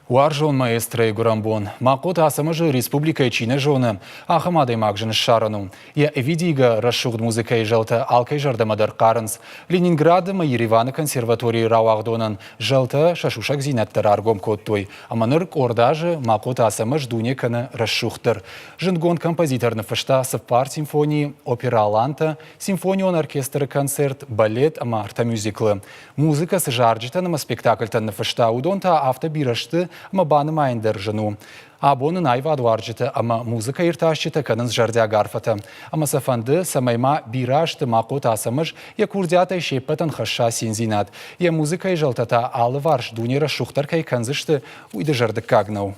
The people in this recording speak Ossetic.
Уарзон маэстройы гуырӕнбон. Махъоты Ацӕмӕзы республикӕйы чи нӕ зоны, ахӕм адӕймаг зын ссарӕн у. Йӕ ӕвидийгӕ рӕсугъд музыкӕйы зӕлтӕ алкӕй зӕрдӕмӕ дӕр хъарынц. Ленинграды ӕмӕ Ереваны консерваторийы рауагъдонӕн зӕлтӕ сӕ сусӕгдзинӕдтӕ раргом кодтой. Ӕмӕ ныр къорд азы Махъоты Ацӕмӕз дуне кӕны рӕсугъддӕр. Зындгонд композитор ныффыста цыппар симфонийы, оперӕ «Алантӕ», симфонион оркестры концерт, балет ӕмӕ ӕртӕ мюзиклы. Музыкӕ цы зарджытӕн ӕмӕ спектакльтӕн ныффыста, уыдон та афтӕ бирӕ сты, ӕмӕ банымайын дӕр зын у. Абон ын аивадуарзджытӕ ӕмӕ музыкӕиртасджытӕ кӕнынц зӕрдиаг арфӕтӕ. Ӕмӕ сӕ фӕнды, цӕмӕй ма бирӕ азты Махъоты Ацӕмӕз йӕ курдиатӕй се ппӕтӕн хӕсса циндзинад. Йӕ музыкӕйы зӕлтӕ та алыварс дуне рӕсугъддӕр кӕй кӕндзысты, уый дызӕрдыггаг нӕу.